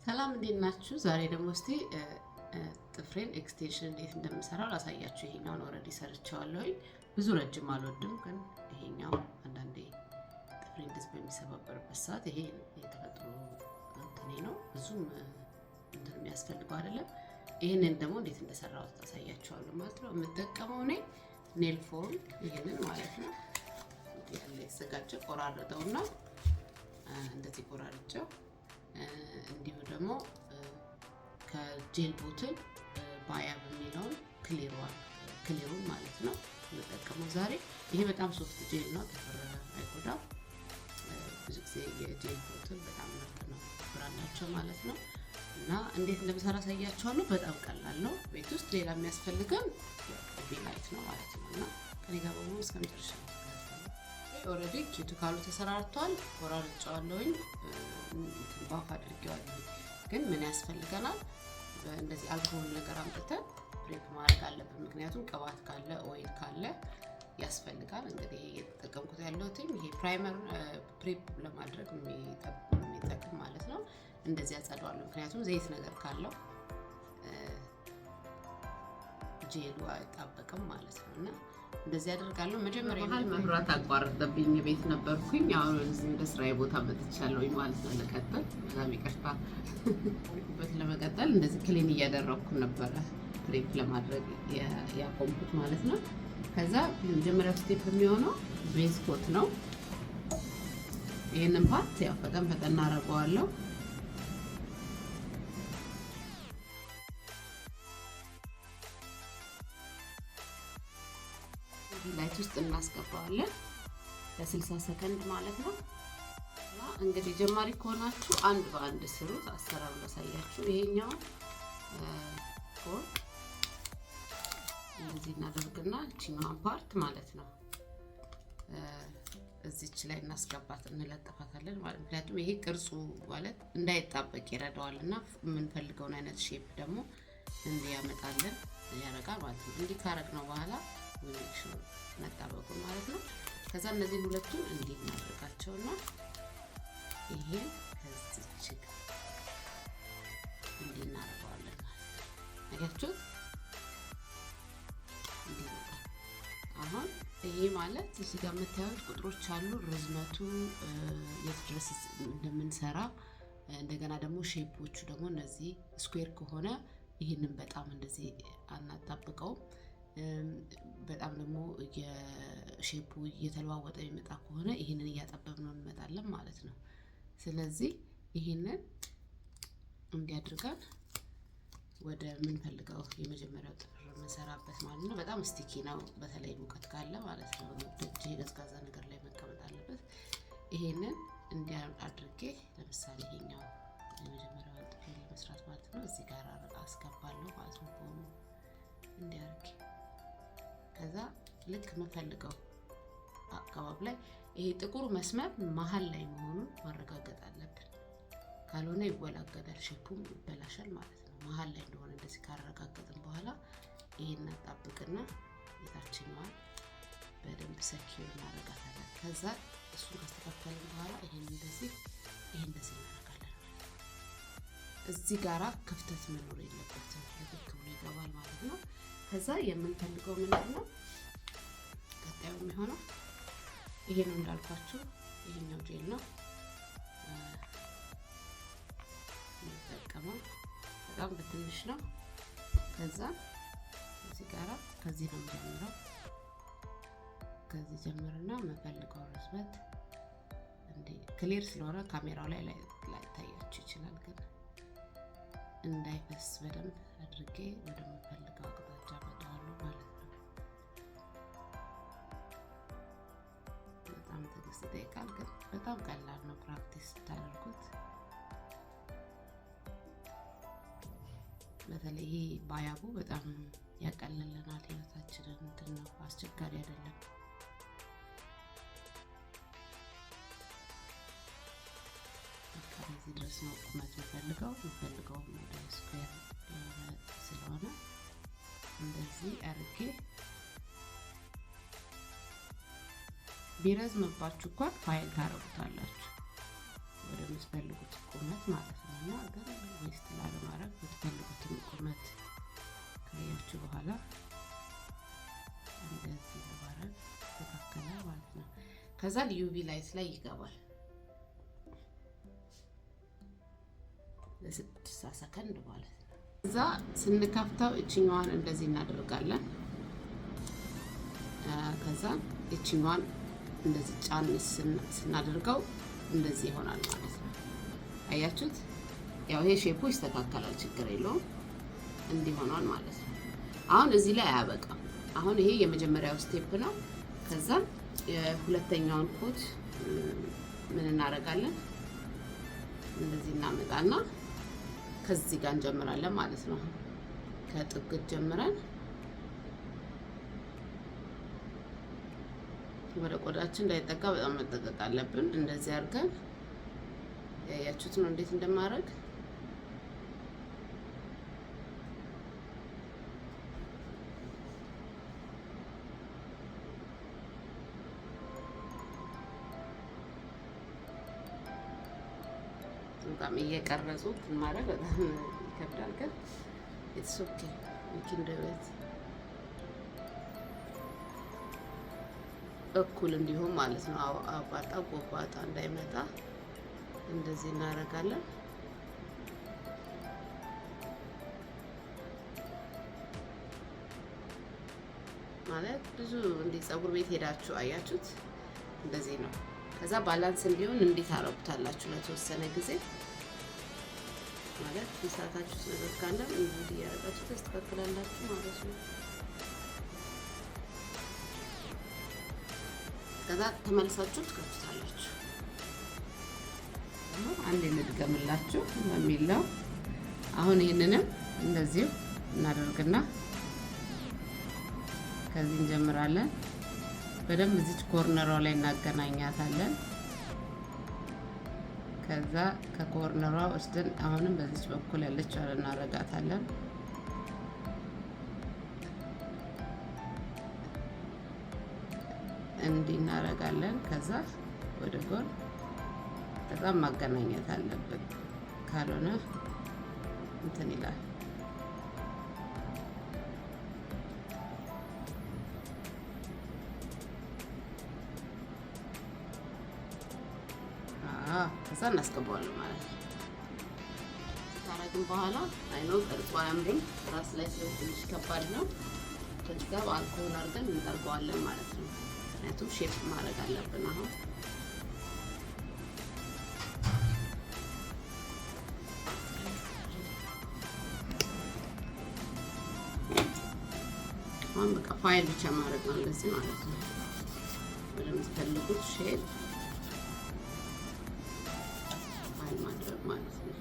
ሰላም፣ እንዴት ናችሁ? ዛሬ ደግሞ እስቲ ጥፍሬን extension እንዴት እንደምሰራው ላሳያችሁ። ይሄኛውን already ሰርቼዋለሁኝ። ብዙ ረጅም አልወድም፣ ግን ይሄኛው አንዳንዴ ጥፍሬ እንደዚህ በሚሰባበርበት ሰዓት ይሄ የተፈጥሮ እንትኔ ነው፣ ብዙም እንትን የሚያስፈልገው አይደለም። ይህንን ደግሞ እንዴት እንደሰራሁት አሳያችኋለሁ ማለት ነው። የምጠቀመው እኔ nail form ይህንን ማለት ነው። ያለ የተዘጋጀ ቆራርጠውና እንደዚህ ቆራርጨው፣ እንዲሁ ደግሞ ከ gel bottle ባያብ የሚለውን clear ኡን ማለት ነው የምጠቀመው ዛሬ። ይሄ በጣም soft gel ነው፣ ጥፍር አይጎዳም። ብዙ ጊዜ የ gel bottle በጣም ምርጥ ነው brand ኣቸው ማለት ነው። እና እንዴት እንደምሰራ አሳያችኋለሁ። በጣም ቀላል ነው። ቤት ውስጥ ሌላ የሚያስፈልገን light ነው ማለት ነው። እና ከኔ ጋር በመሆን እስከ መጨረሻ። Already cuticle ኡ ተሰራርቷል። ቆራርጬዋለሁኝ፣ buff አድርጌዋለሁ። ግን ምን ያስፈልገናል? እንደዚህ አልኮሆል ነገር አምጥተን prep ማድረግ አለብን። ምክንያቱም ቅባት ካለ፣ oil ካለ ያስፈልጋል። እንግዲህ እየተጠቀምኩት ያለሁት ይሄ primer prep ለማድረግ የሚጠቅም ማለት ነው። እንደዚህ ያጸደዋለሁ። ምክንያቱም ዘይት ነገር ካለው ጄሉ አይጣበቅም ማለት ነው። እና እንደዚህ አደርጋለሁ። መጀመሪያ መሀል መብራት አቋረጠብኝ። ቤት ነበርኩኝ። አሁን እዚህ ወደ ስራዬ ቦታ መጥቻለሁኝ ማለት ነው። ለቀጥል በጣም ይቅርታ በት ለመቀጠል እንደዚህ clean እያደረግኩ ነበረ prep ለማድረግ ያቆምኩት ማለት ነው። ከዛ የመጀመሪያው step የሚሆነው base coat ነው። ይህንን part ያው ፈጠን ፈጠን አደርገዋለሁ። Light ውስጥ እናስገባዋለን ለ60 ሰከንድ ማለት ነው። እና እንግዲህ ጀማሪ ከሆናችሁ አንድ በአንድ ስሩት። አሰራሩ ላሳያችሁ። ይሄኛው ፎር እንደዚህ እናደርግና እቺኛዋን part ማለት ነው እዚች ላይ እናስገባት እንለጥፋታለን ማለት፣ ምክንያቱም ይሄ ቅርጹ ማለት እንዳይጣበቅ ይረዳዋል እና የምንፈልገውን አይነት shape ደግሞ እንዲያመጣልን ያደርጋል ማለት ነው። እንዲህ ካረግነው በኋላ መጣበቁ ማለት ነው። ከዛ እነዚህን ሁለቱን እንዲህ እናደርጋቸውና ይሄን ከዚች ጋር እንዲህ እናደርገዋለን ማለት ነው። አያችሁት? እንዲህ ይመጣል። አሁን ይሄ ማለት እዚህ ጋር የምታዩት ቁጥሮች አሉ። ርዝመቱ የት ድረስ እንደምንሰራ፣ እንደገና ደግሞ shape ኦቹ ደግሞ እነዚህ square ከሆነ ይህንን በጣም እንደዚህ አናጣብቀውም። በጣም ደግሞ የ shape ኡ እየተለዋወጠ የሚመጣ ከሆነ ይህንን እያጠበብነው እንመጣለን ማለት ነው። ስለዚህ ይህንን እንዲያድርገን ወደ ምንፈልገው የመጀመሪያው ጥፍር የምንሰራበት ማለት ነው። በጣም sticky ነው፣ በተለይ ሙቀት ካለ ማለት ነው። ደጅ የቀዝቃዛ ነገር ላይ መቀመጥ አለበት። ይሄንን እንዲያ አድርጌ ለምሳሌ ይሄኛው የመጀመሪያውን ጥፍር ለመስራት ማለት ነው፣ እዚህ ጋር አስገባለሁ ማለት ነው። በሆኑ እንዲህ አድርጌ ከዛ ልክ የምፈልገው አካባቢ ላይ ይሄ ጥቁር መስመር መሀል ላይ መሆኑን ማረጋገጥ አለብን። ካልሆነ ይወላገዳል፣ shape ኡም ይበላሻል ማለት ነው። መሀል ላይ እንደሆነ እንደዚህ ካረጋገጥን በኋላ ይሄን አጣብቅና የታችኛዋን በደንብ secure እናደርጋታለን። ከዛ እሱን ካስተካከልን በኋላ ይሄን እንደዚህ፣ ይሄን እንደዚህ እናደርጋለን። እዚህ ጋራ ክፍተት መኖር የለበትም። ልክክ ብሎ ይገባል ማለት ነው። ከዛ የምንፈልገው ምንድን ነው? ቀጣዩ የሚሆነው ይሄ ነው፣ እንዳልኳችሁ ይሄኛው ጄል ነው የምጠቀመው። በጣም በትንሽ ነው። ከዛ እዚህ ጋራ ከዚህ ነው የምጀምረው። ከዚህ ጀምርና የምፈልገው ርዝመት እንዲህ clear ስለሆነ ካሜራው ላይ ላይታያችሁ ይችላል፣ ግን እንዳይፈስ በደንብ አድርጌ ወደምፈልገው አቅጣጫ መጣዋለሁ ማለት ነው። በጣም ትዕግስት ይጠይቃል፣ ግን በጣም ቀላል ነው practice ስታደርጉት። በተለይ ይሄ ባያቡ በጣም ያቀልልናል ህይወታችንን። እንትን ነው፣ አስቸጋሪ አይደለም። በቃ በዚህ ድረስ ነው ቁመት የምፈልገው ወደ square ስለሆነ እንደዚህ አድርጌ፣ ቢረዝምባችሁ እንኳን ፋይል ታረጉታላችሁ ወደምትፈልጉት ቁመት ማለት ነው። እና ግን ከዛ UV light ላይ ይገባል ለ60 ሰከንድ ማለት ነው። ከዛ ስንከፍተው እችኛዋን እንደዚህ እናደርጋለን። ከዛ እችኛዋን እንደዚህ ጫን ስናደርገው እንደዚህ ይሆናል ማለት ነው። አያችሁት? ያው ይሄ shape ኡ ይስተካከላል፣ ችግር የለውም። እንዲህ ሆኗል ማለት ነው። አሁን እዚህ ላይ አያበቃም። አሁን ይሄ የመጀመሪያው step ነው። ከዛ የሁለተኛውን ኮት ምን እናደርጋለን? እንደዚህ እናመጣና ከዚህ ጋር እንጀምራለን ማለት ነው። ከጥግ ጀምረን ወደ ቆዳችን እንዳይጠጋ በጣም መጠንቀቅ አለብን። እንደዚህ አድርገን ያያችሁት ነው እንዴት እንደማደርግ። በጣም እየቀረጹ ማድረግ በጣም ይከብዳል፣ ግን it's okay, we can do it። እኩል እንዲሆን ማለት ነው። አባጣ ጎባጣ እንዳይመጣ እንደዚህ እናደርጋለን። ማለት ብዙ እንዲህ ፀጉር ቤት ሄዳችሁ አያችሁት፣ እንደዚህ ነው። ከዛ balance እንዲሆን እንዴት አረጉታላችሁ ለተወሰነ ጊዜ፣ ማለት የሳታችሁት ነገር ካለ እንዲህ እያደረጋችሁ ተስተካክላላችሁ ማለት ነው። ከዛ ተመልሳችሁ ትከፍቱታላችሁ። አንዴ ልድገምላችሁ በሚል ነው። አሁን ይህንንም እንደዚሁ እናደርግና ከዚህ እንጀምራለን። በደንብ እዚች corner ሯ ላይ እናገናኛታለን። ከዛ ከ corner ሯ ወስደን አሁንም በዚች በኩል ያለችዋን እናረጋታለን። እንዲህ እናረጋለን። ከዛ ወደ ጎን በጣም ማገናኘት አለብን፣ ካልሆነ እንትን ይላል። ከዛ እናስገባዋለን ማለት ነው። ካረግን በኋላ አይኖ ቅርጹ አያምርም፣ ራስ ላይ ሲሆን ትንሽ ከባድ ነው። ከዚህ ጋር አልኮሆል አድርገን እንጠርገዋለን ማለት ነው። ምክንያቱም shape ማድረግ አለብን አሁን። አሁን በቃ ፋይል ብቻ ማድረግ ነው እንደዚህ ማለት ነው። ወደምትፈልጉት shape file ማድረግ ማለት ነው።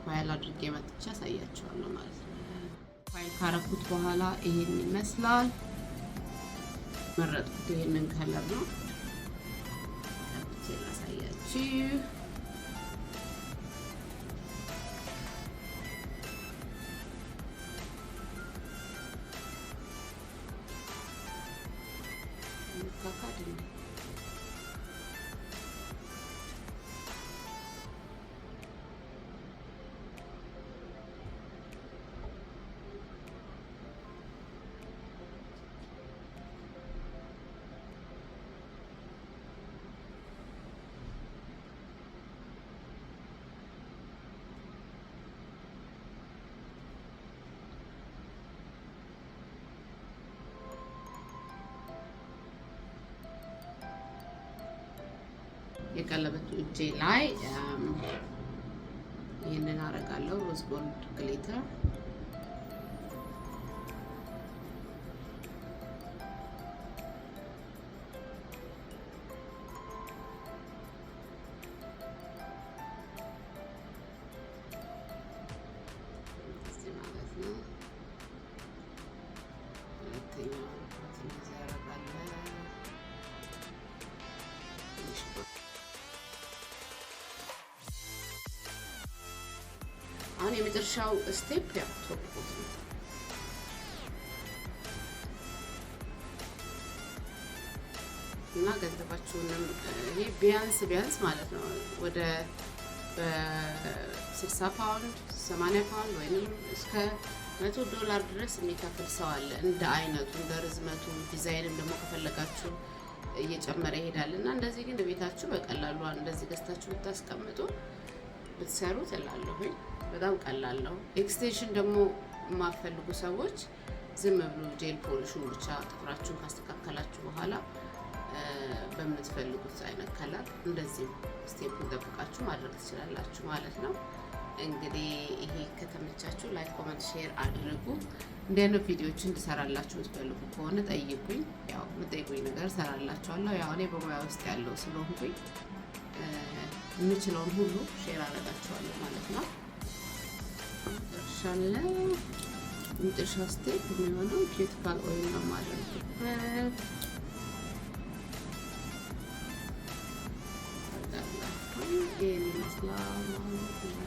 ፋይል አድርጌ መጥቼ አሳያችኋለሁ ማለት ነው። ፋይል ካረኩት በኋላ ይሄን ይመስላል። መረጥኩት ይሄንን color ነው። ቀብቼ ላሳያችሁ። ካካድ እንዴ? የቀለበቱ እጄ ላይ ይህንን አረጋለሁ። Rose gold glitter። እዚህ ማለት ነው። ሁለተኛው እንደዚህ አረጋለሁ። ትንሽ አሁን የመጨረሻው step ያው top coat ነው። እና ገንዘባችሁንም ይሄ ቢያንስ ቢያንስ ማለት ነው ወደ በ60 ፓውንድ፣ 80 ፓውንድ ወይንም እስከ $100 ድረስ የሚከፍል ሰው አለ። እንደ አይነቱ፣ እንደ ርዝመቱ፣ ዲዛይንም ደግሞ ከፈለጋችሁ እየጨመረ ይሄዳል። እና እንደዚህ ግን ቤታችሁ በቀላሉ እንደዚህ ገዝታችሁ ብታስቀምጡ፣ ብትሰሩ ትላለሁኝ። በጣም ቀላል ነው። Extension ደግሞ የማትፈልጉ ሰዎች ዝም ብሎ gel polish ኡን ብቻ ጥፍራችሁን ካስተካከላችሁ በኋላ በምትፈልጉት አይነት color እንደዚህም step ኡን ጠብቃችሁ ማድረግ ትችላላችሁ ማለት ነው። እንግዲህ ይሄ ከተመቻችሁ like፣ comment፣ share አድርጉ። እንዲህ አይነት ቪዲዮዎች እንድሰራላችሁ የምትፈልጉ ከሆነ ጠይቁኝ። ያው የምጠይቁኝ ነገር እሰራላችኋለሁ። ያው እኔ በሙያ ውስጥ ያለው ስለሆንኩኝ የምችለውን ሁሉ share አደርጋችኋለሁ ማለት ነው። ጨርሻለሁ። የመጨረሻው step የሚሆነው cuticle oil ነው የማደርግበት። ይህን ይመስላል ማለት ነው።